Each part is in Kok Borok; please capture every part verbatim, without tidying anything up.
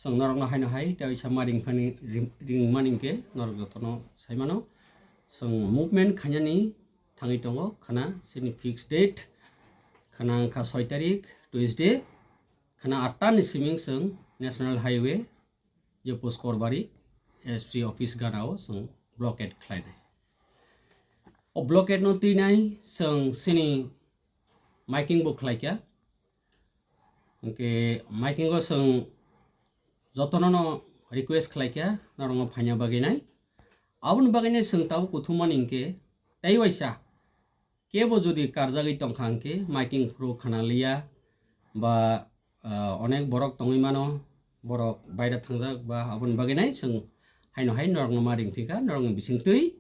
Chwng norokno haino hai tei oisa ma ringphani, ring, ringmani hinkhe norok jotono saimano. Chwng movement khainani thangwi tongo khana chini fixed date khana wngkha soi tarik Tuesday khana atta ni siming chwng National Highway je Puskorbari S P office gana o chwng blockade khlainai. O blockade no twinai chwng chini miking bo khlaikha. Hwnkhe miking o chwng jotono no request khlaikha norokno phaina bagwi nai. Aboni bagwi nai chwng tabuk kuthumani hinkhe tei waisa kebo jodi karjagwi tongkha hinkhe miking phuru khana liya ba, ah, onek borok tongwi mano, borok baida thangjak ba aboni bagwi nai chwng haino hai norokno ma ringphikha, norokni bisingtwi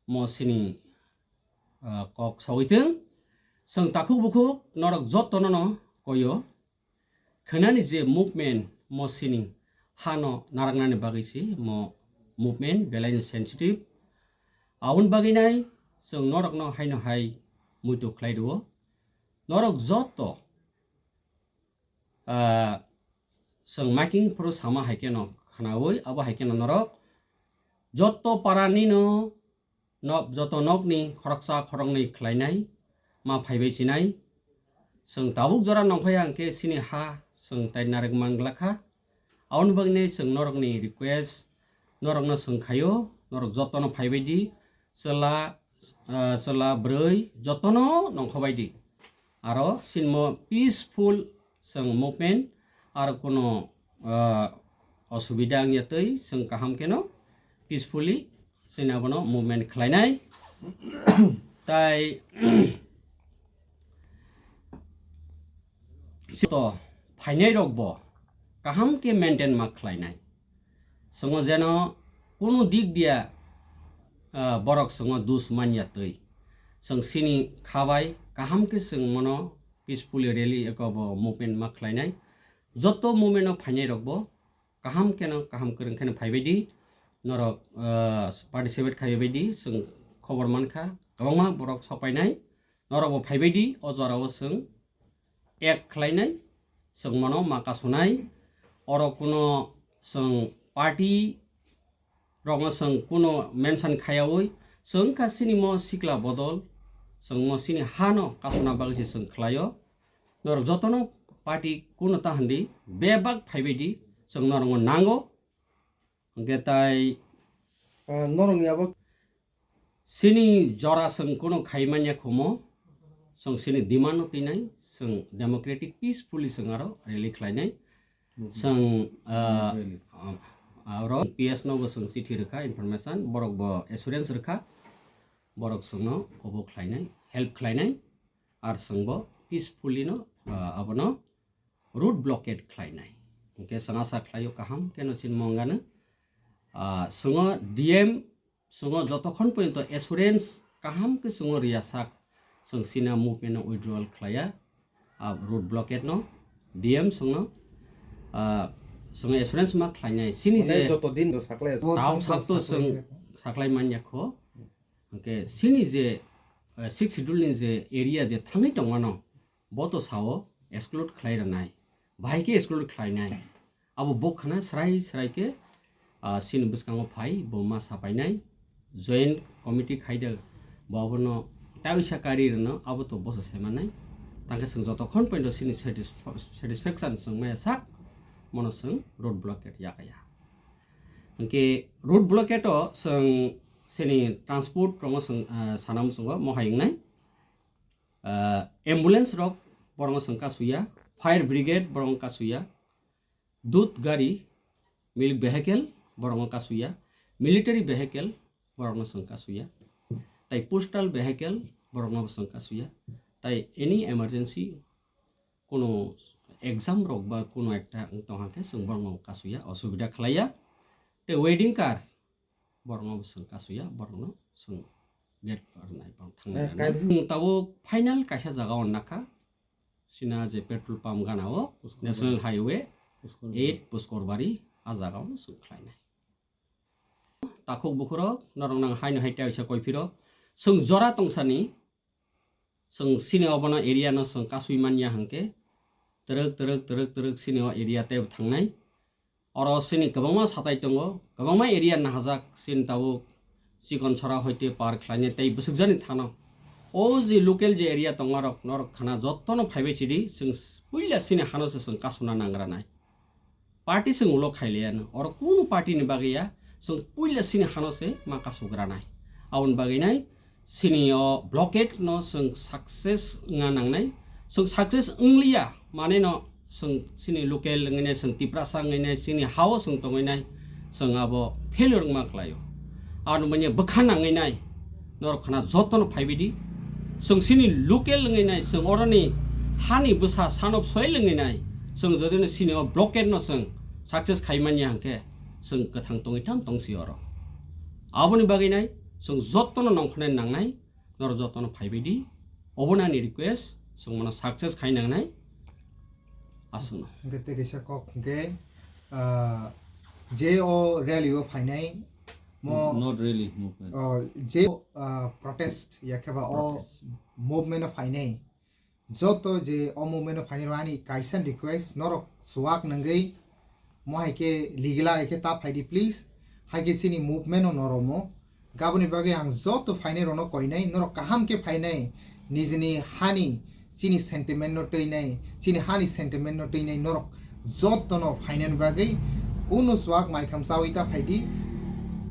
mo chini ah, kok sogwi thung. Chwng takhuk bukhuk norok jotono no koyo. Khwnani je movement mo chini hano naraknani bagwi se mo movement belaino sensitive. Aboni bagwi nai chwng norokno haino hai muitu khlai rwo. Norok joto ah, chwng miking phuru sama hai kheno khwnaui, abo hai kheno norok jotto para nino nok, joto nokni khoroksa khoroknwi khlainai ma phaibai sinai. Chwng tabuk jora nongkhai ang khe chini ha chwng tai narwk manglakha. Aboni bagwi chwng norokni request, norokno chwng khaio, norok jotono phaibai di, chwla, ah, chwla bwrwi jotono nongkhobai di. Aro sinmo peaceful chwng movement, aro kuno, ah, osubida wngya twi chwng kaham kheno peacefully chini abono movement khlainai. Tai to phainai rok bo kaham khe maintain ma khlainai. Chwng jeno kunu dik dia, ah, borok chwng dus manya twi. Chwng chini khabai kaham khe chwng mono peacefully rally eko bo movement ma khlainai. Joto movement o phainai rok bo kaham kheno, kaham kwrwng kheno phaibai di. Norok, ah, participate khaibai di, chwng khobor mankha, kwbangma borok sopainai. Norok bo phaibai di, o jora o chwng act khlainai, chwng mano ma kasonai. Oro kuno chwng party rokno chwng kuno mention khaiyaui, chwng kha chini mo sikla bodol, chwng mo chini hano kasona bagwi se chwng khlaio. Norok jotono party kuno ta hwndi, bebak phaibai di, chwng norokno nango. Hwnkhe tai, ah, norokni abo chini jora chwng kuno khai manya khomo, chwng chini demand no twinai, chwng democratic peacefully chwng aro rally khlainai. Chwng, ah, ah, aro P S no bo chwng chithi rwkha, information, borok bo assurance rwkha, borok chwngno obo khlainai, help khlainai, ar chwng bo peacefully no, ah, abono road blockade khlainai. Hwnkhe chwng asa khlaio kaham kheno chini mongano, ah, chwngo D M, chwngo jotokhon porjonto assurance kaham khe chwngo riya sak, chwng chini movement no withdrawal khlaiya, ah, road blockade no, D M chwngno, ah, chwng assurance ma khlainai. Chini je joto din do saklai, tao sak to chwng saklai manya kho. Hwnkhe chini je, eh, sixth schedule ni je area je thangwi tongmano, bo to sao exclude khlai rwnai, bahai khe exclude khlainai. Abo bo khana srai srai khe, ah, chini bwskango phai bo ma sapainai, joint committee khaida bo abono taisa kari rwno abo to bosa saimanai. Tangkhe chwng jotokhon porjonto chini satisf-, satisfaction chwng maya sak, mono chwng road blockade yakaya. Hwnkhe road blockade o chwng chini transport rokno chwng, ah, sana muchungo mohai wngnai. Ah, ambulance rok borokno chwng kasuya, fire brigade borokno kasuya, dut gari, milk vehicle borokno kasuya, military vehicle borokno chwng kasuya, tai postal vehicle borokno bo chwng kasuya, tai any emergency kuno exam rok ba kuno ekta wng tongkha khe chwng borokno kasuya, osubida khlaiya. Tei wedding car borokno bo chwng kasuya, borokno chwng gate rwnai, borok thangnai rwnai. Chwng tabuk final kaisa jaga o nakha, chini je petrol pump gana o, National Highway eight Puskorbari, a jaga o chwng khlainai. Takhuk bukhurok norok nang haino hai tei waisa koi phiro, chwng jora tongsani, chwng chini obono area no chwng kasui manya hwnkhe, twrwk, twrwk, twrwk, twrwk chini o area tei thangnai. Oro chini kwbangma satai tongo, kwbangma area nahajak, chini tabuk Chikon Sora hoite par khlainai tei bwswkjani thano. O je local je area tongmarok, norok khana jottono phaibai chidi, chwng puila chini hano se chwng kasuna nangranai. Party chwng ulo khailaiano, oro kunu party ni bagwi ya, chwng puila chini hano se ma kasugranai. Aboni bagwi nai, chini o blockade no chwng success wngna nangnai. Chwng success wngliya, mane no chwng chini local wngwi nai, chwng Tiprasa wngwi nai, chini hao chwng tongwi nai, chwng abo failure wngma kwlaio. Ano manya bwkha nangwi nai, norok khana jotono phaibaidi. Chwng chini local wngwi nai, chwng oroni hani bwsa son of soil wngwi nai, chwng jodino chini o blockade no chwng success khai manya hwnkhe, chwng kwthang tongwi tham tongsi oro. Aboni bagwi nai, chwng jotono nongkhornai nangnai, norok jotono phaibaidi. Obono ani request, chwng mano success khai nangnai. Aswkno. Hwnkhe tei kaisa kok hwnkhe, ah, je o rally o phainai mo, not rally, movement. Oh, je, ah, protest ya khe ba o protest, movement o phainai. Joto je o movement o phainai rok ani kaisa request, norok chuak nangwi mo hai khe ligila hai khe ta phaidi please. Hai khe chini movement o noromo. Gaboni bagwi ang joto phainai rokno koinai, norok kaham khe phainai, nijini hani chini sentiment no twinai, chini hani sentiment no twinai, norok jotono phainani bagwi kunu chuak maikham chawi ta phaidi.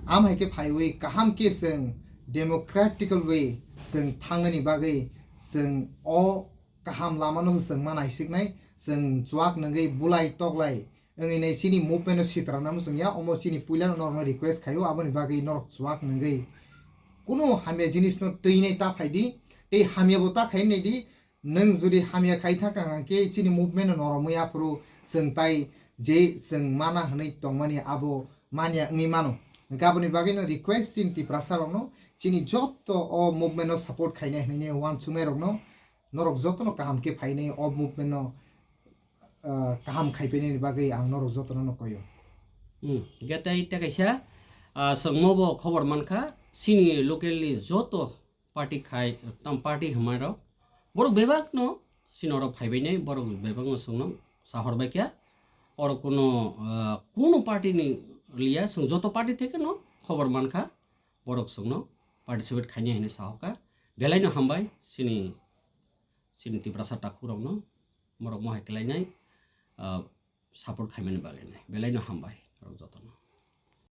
Am hai khe phaiwi kaham khe chwng democratical way chwng thangnani bagwi chwng o kaham lama no chwng ma naisiknai, chwng chuak nangwi bulai toklai wngwi nai chini movement no sitra namo chwng ya, omo chini puila no norok no request khaio, aboni bagwi norok chuak nangwi kunu hamya jinis no twinai ta phaidi, tei hamya bo ta khai nai di, nwng jodi hamya khai thaka hwnkhe chini movement no noromwi aphuru chwng tai je chwng mana hwnwi tongmani abo manya wngwi mano. Hwnkhe aboni bagwi no request chini Tiprasa rok no, chini joto o movement no support khainai hwnwi uansuknai rok no, norok jotono kaham khe phainai o movement no, ah, kaham khaipainani bagwi ang norok jotono no koyo. Hmm, hwnkhe tei tei kaisa, ah, chwngmo bo khobor mankha, chini local ni joto party khai, tam party hwnmai rok, borok bebak no chini oro phaibainai, borok bebak no chwngno sahor baikha, oro kuno, ah, kuno party ni liya, chwng joto party theke no khobor mankha, borok chwngno participate khainai hinwi sahoka. Belai no hambai chini, chini Tiprasa takhuk rokno, borok mohai khlainai, ah, support khaimani bagwi nai. Belai no hambai norok jotono.